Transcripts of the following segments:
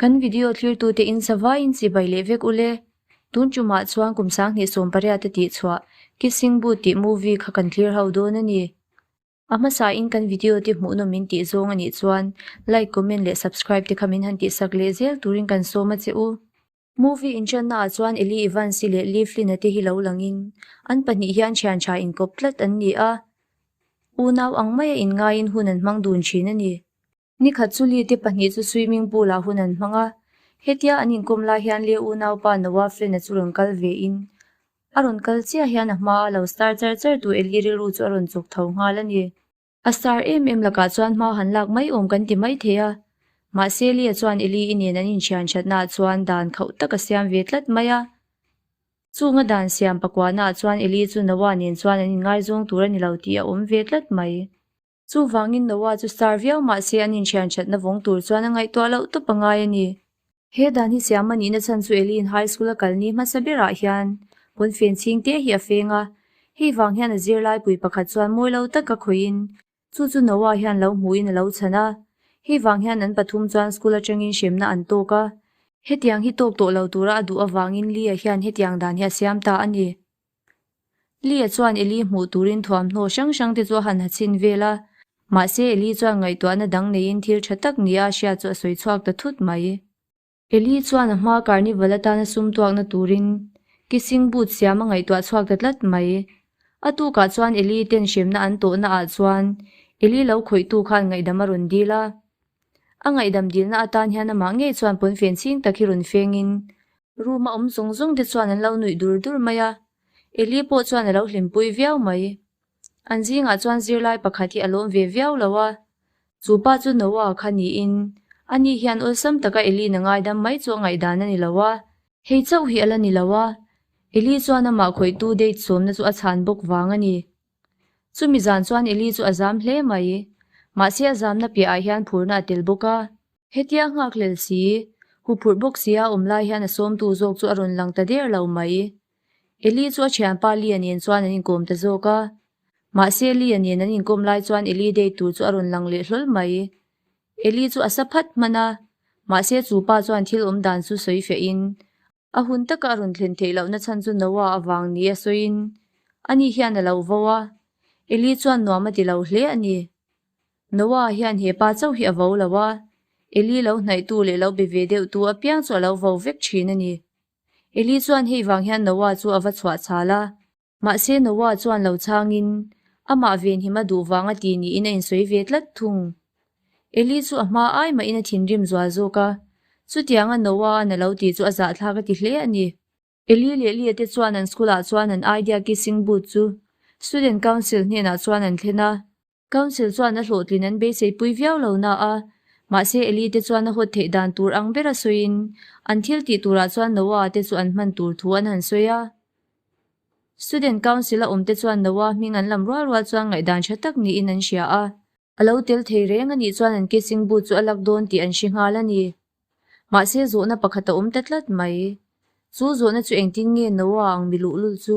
Kan video thlirtute in savaiin chibai leh vek ule. Tun tumah chuan kum 2018 a tihchhuah Kissing Booth tih movie kha kan thlir ho dawn a ni. A hmasain kan video te hmuhnawm min tih zawng a nih chuan like, comment leh subscribe te kha min han tihsak leh zel turin kan sawm a che u. Movie inṭanna ah chuan Ellie Evans-i leh Lee Flynn-a te hi lo langin an pahnih hian thian tha inkawp tlat an ni a, unau ang maia inngaiin hun an hmang dun thin a ni. Nikhat chu Lee te pahnih chu swimming pool ah hun an hmang a, hetia an inkawm lai hian Lee unaupa Noah Flynn-a chu rawn kal ve in a rawn kal chiah hian a hmaa lo star char char tu Ellie rilru chu a rawn chawk tho nghal a ni. A star em em lakah chuan hma han lak mai awm kan ti mai thei a, mahse Lia chuan Eli-i nen an inthian thatnaah chuan dan khauh tak a siam ve tlat mai a. Chunga dan siam pakuahnaah chuan Eli chu Noah nen chuan an inngaizawng tur a ni lo tih a awm ve tlat mai. Chuvangin Noah chu star viau mahse an inthian thatna vawng tur chuan a ngaihtuah loh tawp a ngai a ni. He dan hi siam a nihna chhan chu Eli'n high school a kal ni hmasa berah hian pawnfen chhing te hi a feng a, hei vang hian a zirlaipui pakhat chuan mawi lo taka khawihin chu chu Noah hian lo hmuhin a lo chhan a, hei vang hian an pathum chuan school atangin hremna an tawk a. Hetiang hi tawk tawh lo tura a duh avangin Lee-a hian hetiang dan hi a siam ta a ni. Lee-a chuan Eli hmuh turin thuamhnaw hrang hrang te chu a han ha chhin vel a, mahse Eli chuan ngaihtuahna dang neiin thil tha tak nia a hriat chu a sawi chhuak ta thut mai. Eli chuan a hma carnival atana sum tuakna turin kissing booth siam a ngaihtuah chhuak ta tlat mai. A tukah chuan Eli ten hremna an tawhna ah chuan Eli lo khawihtu khan ngaihdam a rawn dil a. A ngaihdam dilna atan hian amah ngei chuan pawnfen chhing tak hi rawn fengin Room a awm zawng zawng te chuan an lo nuih dur dur mai a, Eli pawh chuan a lo hlimpui viau mai. An zingah chuan zirlai pakhat hi a lawm ve viau lo a, chu pa chu Noah kha niin ani hian awlsam taka Eli'n a ngaidam mai chu a ngaihdan a ni lo a. Hei chauh hi a la ni lo a, Eli chuan amah khawihtu date sawmna chu a chhan bawk vang a ni. Chumi zan chuan Eli chu a zam hle mai, mahse a zamna piahah hian phurna a tel bawk a. Hetia nghakhlel si, huphurh bawk sia awm lai hian a sawmtu zawk chu a rawn lang ta der lo mai. Eli chu a thianpa Lia nen chuan an inkawm ta zawk a. Mahse Lia nen an inkawm lai chuan Eli date tur chu a rawn lang leh hlawl mai. Eli chu a sa phat hman a, mahse chu pa chuan thil awm dan chu sawi fiahin a hun taka a rawn thlen theih lohna chhan chu Noah avang ni a sawiin ani hian a lo vo a. Eli chuan nuam a ti lo hle a ni. Noah hian he pa chauh hi a vo lo a, Eli lo hnaihtu leh lo be ve deuhtu apiang chu a lo vo vek thin a ni. Eli chuan hei vang hian Noah chu a va chhuah chhal a. Mahse Noah chuan lo chhangin amah venhim a duh vang a ti niin a insawi ve tlat thung. Eli chu a hma ai mahin a thinrim zual zawk a, chutianga Noah-an a lo tih chu a zahthlak a ti hle a ni. Eli leh Lia te chuan an school ah chuan an idea kissing booth chu Student Council hnenah chuan an thlen a. Council chuan a hlawhtlin an beiseipui viau lo na a, mahse Eli te chuan a hawt theih dan tur ang bera sawiin an thil tih turah chuan Noah te chu an hman tur thu an han sawi a. Student Council a awm te chuan Noah hming an lam rual rual chuan ngaihdan tha tak niin an hria a. A lo tel thei reng a nih chuan an kissing booth chu a lak dawn tih an hre nghal a ni. Mahse zawhna pakhat a awm ta tlat mai. Chu zawhna chu engtin nge Noah ang mi luhlul chu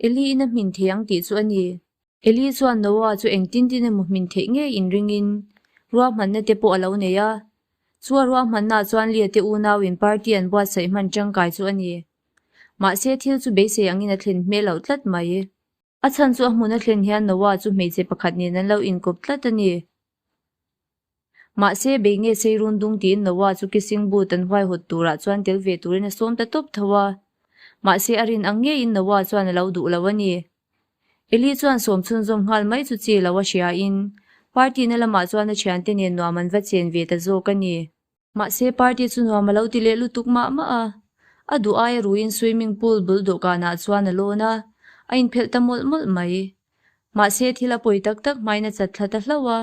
Eli-in a hmin thei ang tih chu a ni. Eli chuan Noah chu engtin tin emaw hmin theih ngei inringin ruahmanna te pawh a lo nei a. Chu a ruahmannaah chuan Lia te unauin party an buatsaih hman tangkai chu a ni. Mahse thil chu beisei angin a thlen hmel loh tlat mai. A chhan chu a hmun a thlen hian Noah chu hmeichhe pakhat nen an lo inkawp tlat a ni. Mahse, bei nge sei run dung tiin Noah chu kissing booth an huaihawt turah chuan tel ve turin a sawm ta tawp tho a. Mahse, a rin ang ngeiin Noah chuan a lo duh lo a ni. Eli chuan sawm chhunzawm nghal mai chu chi lo a hriain, party na lamah chuan a thiante nen nuam an va chen ve ta zawk a ni. Mahse party chu nuam a lo ti leh lutuk mah mah a, a duh aia ruiin swimming pool bul dawhkanah chuan a lawn a, a inphelh ta mawlh mawlh mai. Mahse thil a pawi tak tak hmain a chat thla ta hlauh a.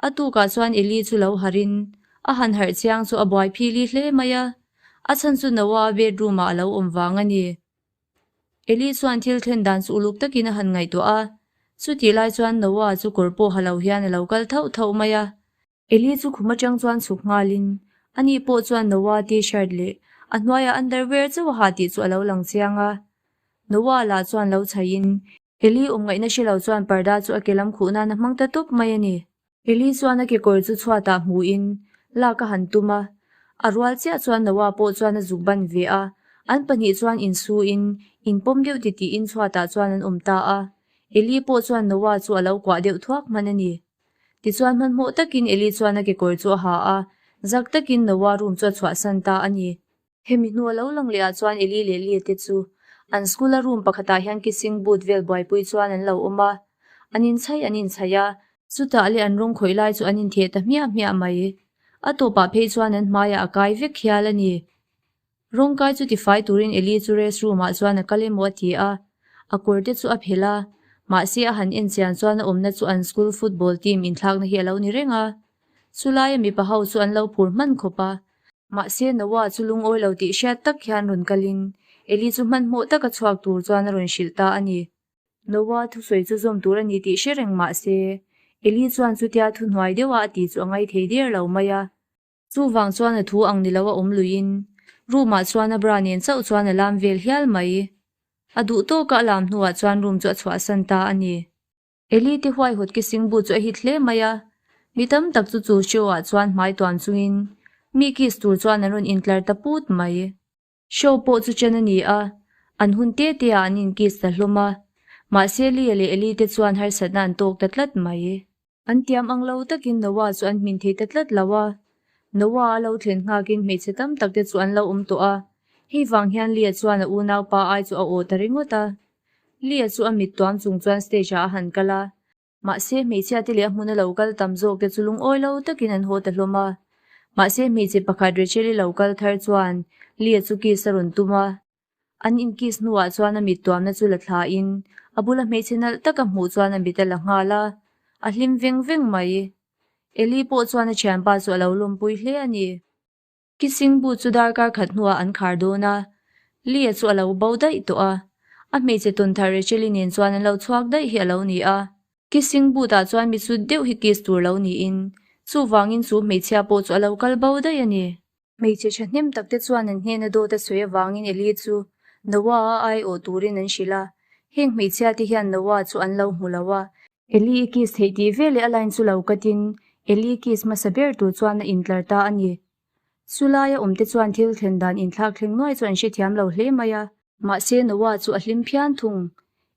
A tukah chuan Eli chu lo harhin a han harh chiang chu a buai phili hle mai a, a chhan chu Noah a bedroom ah a lo awm vang a ni. Eli chuan thil thlen dan chu uluk takin a han ngaihtuah a, chutih lai chuan Noah chu kawr pawh ha lo hian a lo kal thauh thauh mai a. Eli chu khum atang chuan chhuk nghalin ani pawh chuan Noah t-shirt leh a hnuaia underwear chauh a ha tih chu a lo lang chiang a. Noah lah chuan lo chhaihin Eli awm ngaihna hre lo chuan parda chu a ke lam khuh nan a hmang ta tawp mai a ni. Eli chuan a kekawr chu chhuatah hmuhin lak a han tum a. A rual chiah chuan Noah pawh chuan a zuk ban ve a, an pahnih chuan insuin, inpawm deuh titiin chhuatah chuan an awm ta a. Eli pawh chuan Noah chu a lo kuah deuh thuak hman a ni. Tichuan hmanhmawh takin Eli chuan a kekawr chu a ha a, zak takin Noah room chu a chhuahsan ta a ni. Hemi hnu a lo lang leh ah chuan Eli leh Lia te chu an school a room pakhatah hian kissing booth vel buaipui chuan an lo awm a, an inchhaih an inchhaih a, chutah leh an rawng khawih lai chu an intheh ta hmiah hmiah mai. A tawpah phei chuan an hmaiah a kai vek hial a ni. Rawng kai chu tifai turin Eli chu rest room ah chuan a kal emaw a ti a, a kawr te chu a phelh a, mahse a han en chian chuan a awmna chu an school football team inthlakna hi a lo ni reng a. Chulaia mipa ho chu an lo phur hman khawp a. Mahse Noah chu lungawi lo tih hriat tak hian rawn kalin Eli chu hmanhmawh taka chhuak tur chuan a rawn hrilh ta a ni. Noah thusawi chu zawm tur a ni tih hre reng mahse Eli chuan chutia thuhnuai deuha a tih chu a ngaithei der lo mai a. Chuvang chuan a thu ang ni lo a awm luiin room ah chuan a bra nen chauh chuan a lam vel hial mai. A duh tawka a lam hnuah chuan room chu a chhuahsan ta a ni. Eli te huaihawt kissing booth chu a hit hle mai a, mi tam tak chu chu show ah chuan hmai tuam chungin mi kiss tur chuan an rawn intlar ta put mai. Show pawh chu chen a ni a, an hun te te ah an in kiss ta hlawm a, mahse Lia leh Eli te chuan harsatna an tawk ta tlat mai. An tiam ang lo takin Noah chu an hmin thei ta tlat lo a, Noah a lo thlen nghakin hmeichhe tam tak te chu an lo awm tawh a, hei vang hian Lia chuan a unaupa ai chu a aw ta ringawt a. Lia chu a mit tuam chung chuan stage ah a han kal a, mahse hmeichhia te leh a hmun a lo kal tam zawk te chu lungawi lo takin an haw ta hlawm a. Mahse hmeichhe pakhat Rachel-i lo kal thar chuan Lia chu kiss a rawn tum a. An in kiss hnuah chuan a mit tuamna chu la thla in a bula hmeichhe nalh taka hmuh chuan a mit a la nghal a, a hlim veng veng mai. Eli pawh chuan a thianpa chu a lo lawmpui hle a ni. Kissing booth chu darkar khat hnuah an khar dawn a, Lee-a chu a lo bo daih tawh a. A hmeichhe tawn thar Rachel-i nen chuan an lo chhuak daih hi a lo ni a. Kissing booth-ah chuan mi chut deuh hi kiss tur lo niin, chuvangin chu hmeichhia pawh chu a lo kal bo daih a ni. Hmeichhe thahnem tak te chuan an hnena dawt a sawi avangin Eli chu Noah-a aiawh turin an hrilh a. Heng hmeichhia te hian Noah chu an lo hmu lo a. Eli i kiss theih tih veleh a line chu lo katin Eli kiss hmasa ber tur chuan a intlar ta a ni. Chulaia awmte chuan thil thlen dan inthlak thleng nuai chu an hrethiam lo hle mai a. Mahse Noah chu a hlim phian thung.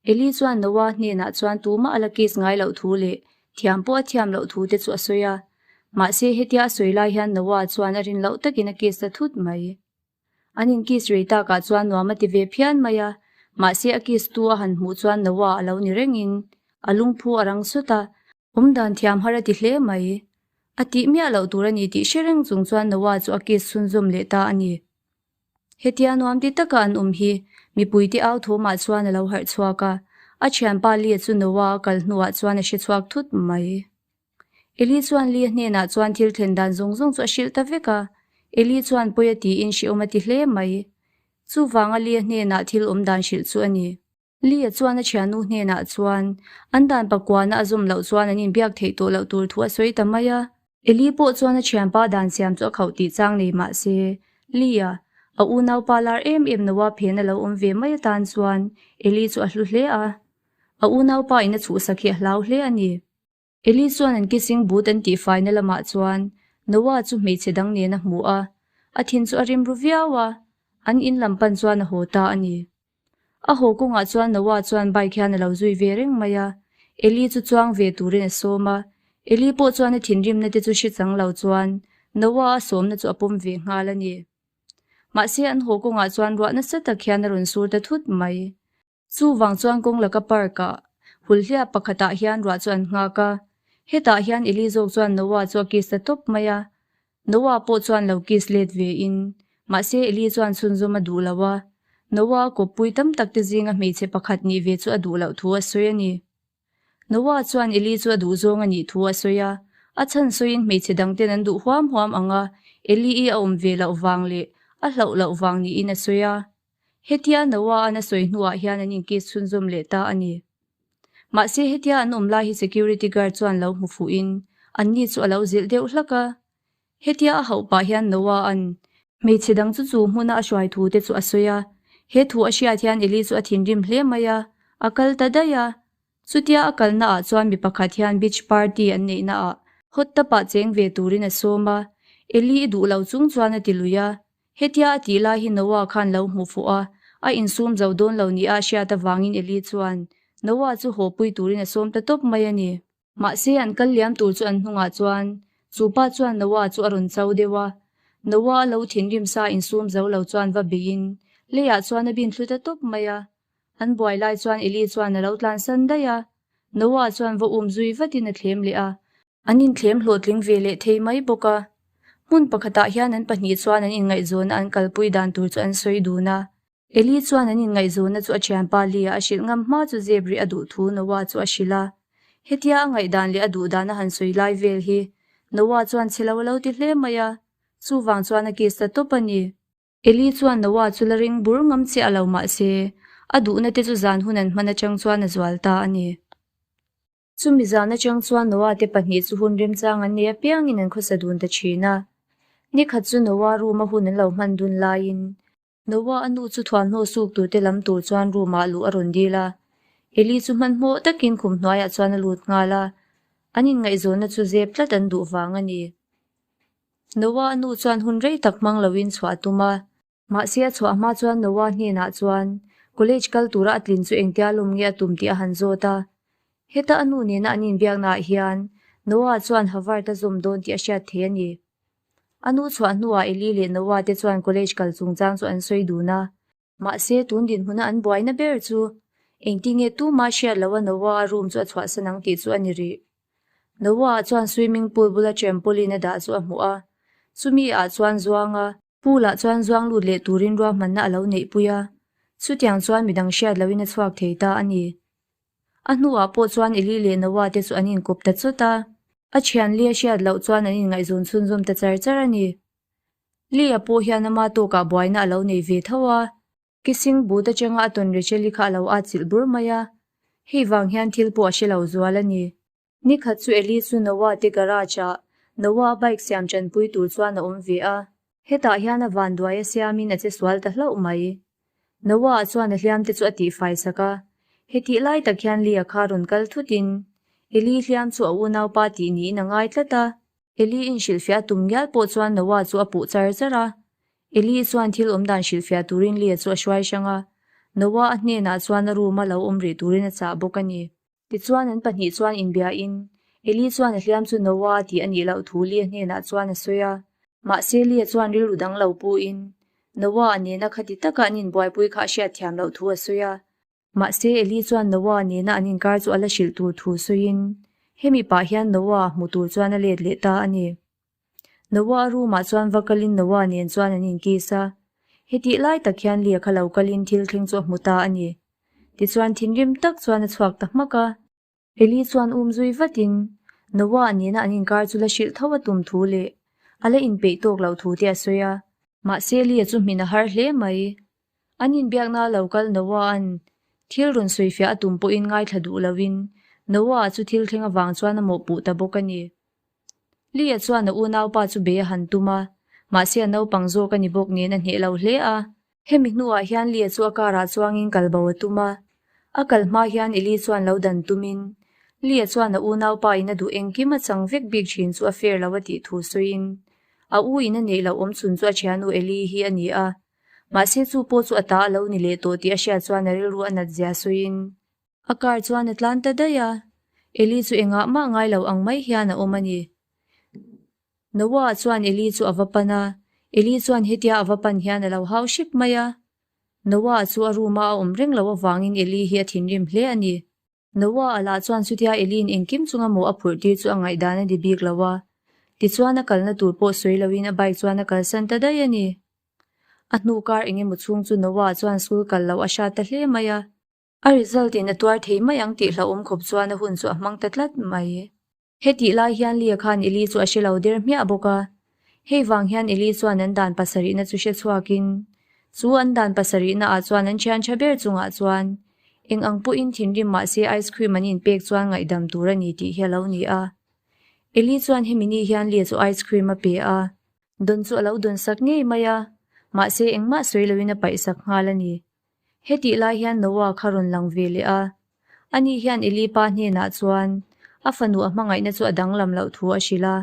Eli chuan Noah hnenah chuan tumah a la kiss ngai loh thu leh thiam pawh a thiam loh thu te chu a sawi a. Mahse hetia a sawi lai hian Noah chuan a rin loh takin a kiss ta thut mai. An in kiss rei takah chuan nuam a ti ve phian mai a, mahse a kiss tu a han hmuh chuan Noah a lo ni rengin a lungphu a rang sut a. Awm dan thiam har a ti hle mai. A tih miah loh tur a ni tih hre reng chung chuan Noah chu a kiss chhunzawm leh ta a ni. Hetia nuam ti taka an awm hi mipuite au thawmah chuan a lo harh chhuak a, a thianpa Lee chu Noah a kal hnuah chuan a hre chhuak thut mai. Eli chuan Lee hnenah chuan thil thlen dan zawng zawng chu a hrilh ta vek a, Eli chuan pawi a tiin hrehawm a ti hle mai. Chuvanga Lee hnenah thil awm dan hrilh chu a ni. Lee-a chuan a thiannu hnenah chuan an dan pakuana a zawm loh chuan an inbiak theih tawh loh tur thu a sawi ta mai a. Eli pawh chuan a thianpa dan siam chu a khauh tih chang nei mah se, Lee-a, a unaupa lar em em Noah phen a lo awm ve mai atan chuan Eli chu a hlu hle a. A unaupa in a chhuhsak hi a hlau hle a ni. Eli chuan an kissing booth an tihfaina lamah chuan Noah chu hmeichhe dang nen a hmu a, a thin chu a rim ru viau a, an in lam pan chuan a haw ta a ni. A haw kawngah chuan Noah chuan bike hian a lo zui ve reng mai a, Eli chu chuang ve turin a sawm a, Eli pawh chuan a thinrimna te chu hre chang lo chuan Noah a sawmna chu a pawm ve nghal a ni. Mahse an haw kawngah chuan ruah nasa tak hian a rawn sur ta thut mai. Chuvang chuan kawng laka park ah hulhliap pakhatah hian ruah chu an nghak a, hetah hian Eli zawk chuan Noah chu a kiss ta tawp mai a, Noah pawh chuan lo kiss let ve in, mahse Eli chuan chhunzawm a duh lo a, Noah a kawppui tam tak te zinga hmeichhe pakhat nih ve chu a duh loh thu a sawi a ni. Noah chuan Eli chu a duh zawng a nih thu a sawi a, a chhan sawiin hmeichhe dang ten an duh huam huam ang a, Eli i a awm ve loh vang leh a hlauh loh vang niin a sawi a. Hetia Noah-a'n a sawi hnuah hian an inkiss chhunzawm leh ta a ni. Mahse hetia an awm lai hi security guard chuan lo hmu fuhin anni chu a lo zilh deuh hlak a. Hetia a hauh pah hian Noah-a'n hmeichhe dang chu chu hmuna a hruai thu te chu a sawi a. He thu a hriat hian Eli chu a thinrim hle mai a, a kal ta daih a. Chutia a kalna ah chuan mi pakhat hian beach party an neihna ah hot tub ah cheng ve turin a sawm a. Eli i duh lo chung chuan a ti lui a. Hetia a tih lai hi Noah khan lo hmu fuh a, a insum zo dawn lo nia a hriat avangin Eli chuan Noah chu haw pui turin a sawm ta tawp mai a ni. Mahse an kal liam tur chu an hnungah chuan chu pa chuan Noah chu a rawn cho deuh a. Noah a lo thinrim sa insum zo lo chuan va beiin leiah chuan a bin thlu ta tawp mai a. An buai lai chuan Eli chuan a lo tlansan daih a. Noah chuan va um zui vatin a thlem leh a. An inthlem hlawhtling ve leh thei mai bawk a. Hmun pakhatah hian an pahnih chuan an inngaihzawnna an kalpui dan tur chu an sawi dun a. Eli chuan an inngaihzawnna chu a thianpa Lia a hrilh ngam hma chu zep rih a duh thu Noah chu a hrilh a. Hetia a ngaihdan leh a duh dan a han sawi lai vel hi Noah chuan chhe lo a lo ti hle mai a, chuvang chuan a kiss ta tawp a ni. Eli chuan Noah chu la ring bur ngam chiah lo mah se, a duhna te chu zan hun an hman atang chuan a zual ta a ni. Chumi zan atang chuan Noah te pahnih chu hun remchang an nei apiangin an khawsa dun ta thin a. Nikhat chu Noah room a hun an lo hman dun laiin Noah a nu chu thuamhnaw suk tur te lam tur chuan room ah luh a rawn dil a. Eli chu hmanhmawh takin khum hnuaiah chuan a lut nghal a. An inngaihzawnna chu zep tlat an duh vang a ni. Noah a nu chuan hun rei tak hmang loin chhuah a tum a. Mahse a chhuah hma chuan Noah hnenah chuan college kal tura a tlin chu engtia lawm nge a tum tih a han zawt a. Heta a nu nena an inbiaknaah hian Noah chuan Havard a zawm dawn tih a hriat thei a ni. A nu chhuah hnuah Eli leh Noah te chuan college kal chungchang chu an sawi dun a. Mahse tun dinhmuna an buaina ber chu engtinge tumah hriat loha Noah a room chu a chhuahsan ang tih chu a ni rih. Noah chuan swimming pool bula trampoline a dah chu a hmuh a, chumi ah chuan zuang a. Pool ah chuan zuang lut leh turin ruahmanna a lo neihpui a, chutiang chuan midang hriat lohin a chhuak thei ta a ni. A hnuah pawh chuan Eli leh Noah te chu an inkawp ta chawt a, a thian Lia hriat loh chuan an inngaihzawn chhunzawm ta char char a ni. Lia pawh hian ama tawkah buaina a lo nei ve tho a, Kissing booth atanga a tawn Rachel-i kha a lo atchilh bur mai a, hei vang hian thil pawh a hre lo zual a ni. Nikhat chu Eli chu Noah te garage ah Noah a bike siam tanpui tur chuan a awm ve a. Hetah hian a vanduai a siamin a che sual ta hlauh mai. Noah chuan a hliam te chu a tihfai sak a. Hetih lai tak hian Lia kha rawn kal thutin Eli hliam chu a unaupa tih niin a ngai tlat a. Eli inhrilhfiah a tum ngial pawh chuan Noah chu a puh char char a. Eli chuan thil awm dan hrilhfiah turin Lia chu a hruai hrang a. Noah a hnenah chuan a room a lo awm rih turin a chah bawk a ni. Tichuan an pahnih chuan inbiain, Eli chuan a hliam chu Noah tih a nih loh thu Lia hnenah chuan a sawi a. Mahse Lia chuan rilru dang lo puin, Noah nena khati taka an inbuaipui kha a hriatthiam loh thu a sawi a. Mahse Eli chuan Noah nena an inkar chu a la hrilh tur thu sawiin, hemi pah hian Noah hmu tur chuan a let leh ta a ni. Noah a room ah chuan va kalin Noah nen chuan an inkiss a. Hetih lai tak hian Lia kha lo kalin thil thleng chu a hmu ta a ni. Tichuan thinrim tak chuan a chhuak ta hmak a. Eli chuan um zui vatin Noah nena an inkar chu la hrilh tho a tum thu leh a la inpeih tawk loh thu te a sawi a. Mahse Lia chu hmin a har hle mai. An inbiakna lo kal Noah-a'n thil rawn sawifiah a tum pawhin ngaithla duh loin Noah-a chu thil thleng avang chuan a mawhpuh ta bawk a ni. Lia chuan a unaupa chu be a han tum a, mahse a naupang zawk a ni bawk nen a hneh lo hle a. Hemi hnuah hian Lia chu a karah chuangin kal bo a tum a, a kal hma hian Eli chuan lo dan tumin Lia chuan a unaupa in a duh engkim a chang vek bik thin chu a fair lo a tih thu sawiin a u in a neih loh awm chhun chu a thiannu Eli hi a ni a, mahse chu pawh chu a ta a lo ni leh tawh tih a hriat chuan a rilru a nat zia sawiin A car chuan a tlan ta daih a, Eli chu engah mah ngai lo ang mai hian a awm a ni. Noah chuan Eli chu a va pan a, Eli chuan hetia a va pan hian a lo hau hrep mai a. Noah chu a room a a awm reng loh avangin Eli hi a thinrim hle a ni. Noah lah chuan chutia Eli'n engkim chunga maw a phurh tir chu a ngaihdan a ni bik lo a, tichuan a kalna tur pawh sawi loin a bike chuan a kalsan ta daih a ni. A hnu kar engemaw chhung chu Noah chuan school kal loh a hrat ta hle mai a. A result in a tuar thei mai ang tih hlauhawm khawp chuan a hun chu a hmang ta tlat mai. Hetih lai hian Lia khan Eli chu a hre lo der hmiah bawk a. Hei vang hian Eli chuan an dan pasarihna chu hre chhuakin, chu an dan pasarihna ah chuan an thian tha ber chungah chuan eng ang pawhin thinrim mah se ice cream an inpek chuan ngaihdam tur a ni tih hi a lo ni a. Eli chuan hemi ni hian Lia chu ice cream a pe a. Dawn chu a lo dawn sak ngei mai a, mahse engmah sawi loin a paih sak nghal a ni. Hetih lai hian Noah kha rawn lang ve leh a. Ani hian Eli pa hnenah chuan a fanu a hmangaihna chu a danglam loh thu a hrilh a.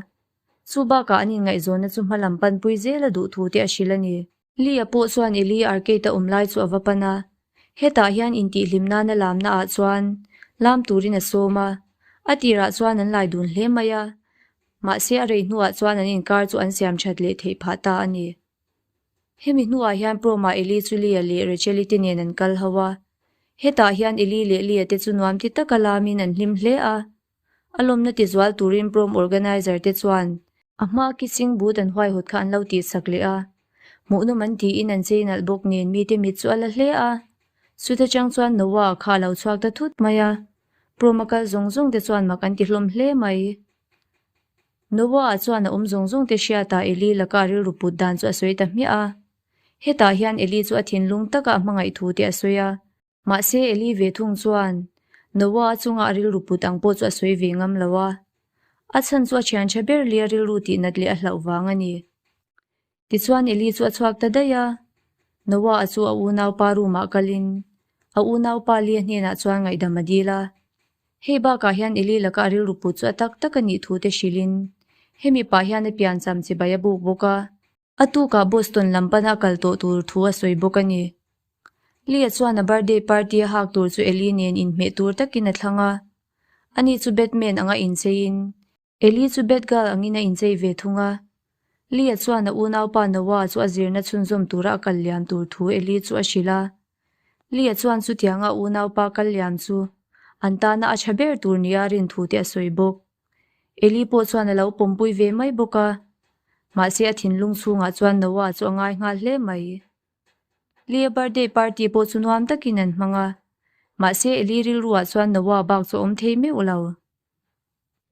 Chu bakah an inngaihzawnna chu hma lam panpui zel a duh thu te a hrilh a ni. Lee-a pawh chuan Eli arcade a awm lai chu a va pan a, hetah hian intihhlim nana lamna ah chuan lam turin a sawm a, a tirah chuan an lai dun hle mai a, mahse a rei hnuah chuan an inkar chu an siam that leh theih phah ta a ni. Hemi hnuah hian Prom-ah Eli chu Lee-a leh Rachel-i te nen an kal ho a, hetah hian Eli leh Lee-a te chu nuam ti taka lamin an hlim hle a, A lawmna tizual turin prom organizer te chuan a hma kissing booth an huaihawt kha an lo tihsak leh a, hmuhnawm an tiin an chei nalh bawk nen mite mit chu a la hle a. Chute chang chuan Noah kha a lo chhuak ta thut mai a, prom a kal zawng zawng te chuan mak an ti hlawm hle mai. Noah chuan a awm zawng zawng te hriatah Eli laka a rilru put dan chu a sawi ta hmiah a. Hetah hian Eli chu a thinlung taka a hmangaih thu te a sawi a. Mahse Eli ve thung chuan Noah chunga a rilru put ang pawh chu a sawi ve ngam lo a, a chhan chu a thian tha ber leh a rilru tih nat leh a hlauh vang a ni. Tichuan Eli chu a chhuak ta daih a, Noah chu a unaupa room ah kalin a unaupa Lia hnenah chuan ngaihdam a dil a. Hei bakah hian Eli laka a rilru put chu a tak tak a nih thu te hrilhin hemi pah hian a piancham chibai a buk bawk a. A tukah Boston lam pana a kal tawh tur thu a sawi bawk a ni. Lee-a chuan a birthday party a hak tur chu Ellie nen inhmeh tur takin a thlang a. Ani chu Batman anga incheiin, Ellie chu Batgirl angin a inchei ve thung a. Lee-a chuan a unaupa Noah chu a zirna chhunzawm tura a kal liam tur thu Ellie chu a hrilh a. Lee-a chuan chutianga a unaupa kal liam chu an tana a tha ber tur nia a rin thu te a sawi bawk. Eli pawh chuan a lo pawmpui ve mai bawk a, mahse a thinlung chhungah chuan Noah chu a ngai nghal hle mai. Lia birthday party pawh chu nuam takin an hmang a, mahse Eli rilruah chuan Noah bak chu a awm thei meuh lo.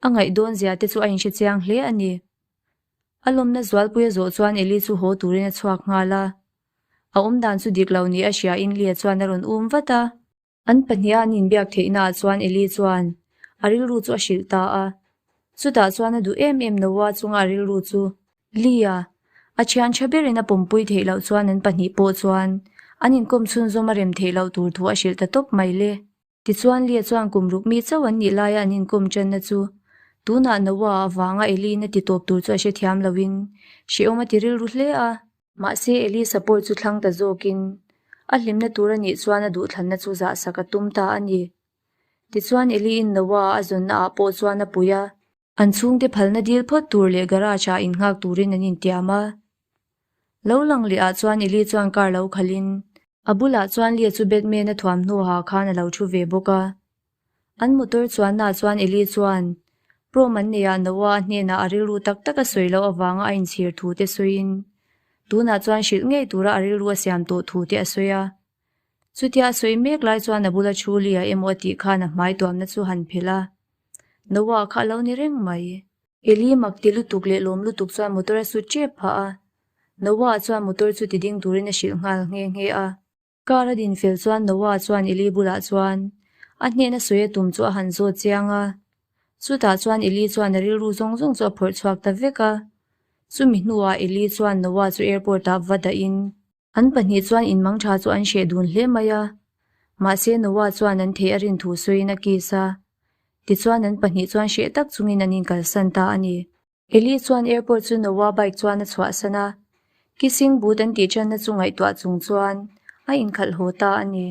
A ngaih dawn zia te chu a inhre chiang hle a ni. A lawmna zualpui a zawh chuan Eli chu haw turin a chhuak nghal a, a awmdan chu dik lo ni a hriain Lia chuan a rawn um vat a. An pahniha an inbiak theihnaah chuan Eli chuan a rilru chu a hrilh ta a. Chutah chuan a duh em em Noah chunga a rilru chu Lia, a thian tha berin a pawmpui theih loh chuan an pahnih pawh chuan an inkawm chhunzawm a rem theih loh tur thu a hrilh ta tawp mai le. Tichuan Lia chuan kum ruk mi chauh an nih laia an inkawm tanna chu tunah Noah avanga Eli'n a ti tawp tur chu a hrethiam loin hrehawm a ti rilru hle a. Mahse, Eli support chu thlang ta zawkin a hlimna tur a nih chuan a duhthlanna chu zahsak a tum ta a ni. Tichuan, Eli'n Noah a zawnna ah pawh chuan a pui a. An chhungte phalna dil phawt tur leh garage ah innghak turin an intiam a. Lo lang leh ah chuan Eli chuan car lo khalhin a bulah chuan Lia chu Batman a thuamhnaw ha khan a lo thu ve bawk a. An motor chuannaah chuan Eli chuan prom an neihah Noah a hnenah a rilru tak tak a sawi loh avanga a inchhir thu te sawiin tunah chuan hrilh ngei tura a rilru a siam tawh thu te a sawi a. Chutia a sawi mek lai chuan a bula thu Lia emaw a tih khan a hmai tuamna chu han phelh a, Noah kha a lo ni reng mai. Eli mak ti lutuk leh lawm lutuk chuan motor a sut tep phah a, Noah chuan motor chu ti ding turin a hrilh nghal nghe nghe a. Car a din fel chuan Noah chuan Eli bulah chuan a hnena sawi a tum chu a han zawt chiang a. Chutah chuan Eli chuan a rilru zawng zawng chu a phawrh chhuak ta vek a. Chumi hnuah Eli chuan Noah chu airport ah va dahin an pahnih chuan inmang tha chu an hreh dun hle mai a. Mahse Noah chuan an theih a rin thu sawiin a kiss a. Tichuan an pahnih chuan hreh tak chungin an inkalsan ta a ni. Eli chuan airport chu Noah bike chuan a chhuahsan a, kissing booth an tih ṭanna chu ngaihtuah chung chuan a inkhalh haw ta a ni.